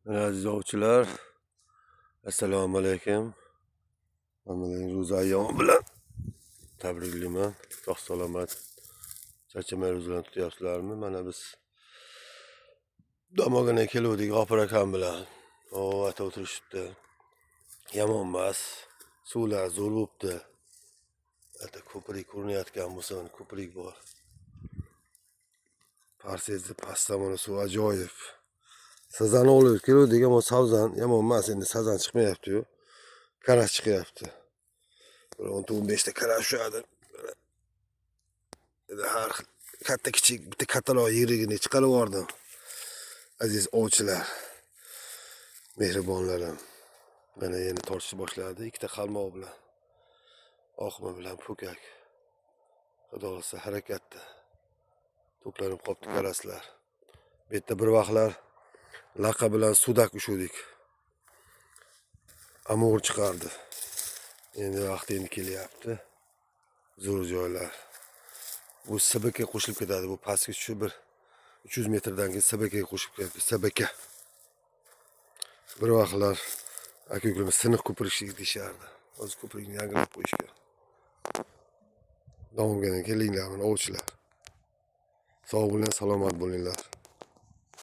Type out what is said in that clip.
Aziz ovchilar, assalomu alaykum. Hammalaring ro'za ayyomi bilan tabriklayman. Sog' salomat, charchamay ro'zalarni tutyapsizlarmi? Mana biz domog'ina keluvdik G'ofur akam bilan. O, ata o'tirishibdi. Yomon emas. Suvlar zo'r bo'pti. Ata ko'prik ko'rinayotgan bo'lsa, mana ko'prik bor. Parsezni past tomoni suv ajoyib. Sazan olib keluvdik, ammo savzan yomon emas, endi sazan chiqmayapti-yu. Karas chiqyapti. Bir 10-15 ta karas tushadi. Endi har xil katta kichik, bitta kattaroq yirigini chiqarib yubordim. Aziz ovchilar, mehribonlarim. Mana yana tortishni boshladi ikkita qalmoq bilan. Oqma bilan po'kak. Xudo xohlasa harakatda. To'planib qolibdi karaslar. Bu yerda bir vaqtlar laqa bilan sudak ushuvdik. Amur chiqardi. Endi vaqti endi kelyapti. Zo'r joylar. Bu SBK qo'shilib ketadi. Bu pastga tushib bir 300 metrdan keyin SBK qo'shilib ketadi. SBK. Bir vaqtlar aka ukalarimiz siniq ko'prik deyishardi. Hozir ko'prikni yangilab qo'yishgan. Davomga kelinglar, mana ovchilar. Sog' bo'linglar, salomat bo'linglar.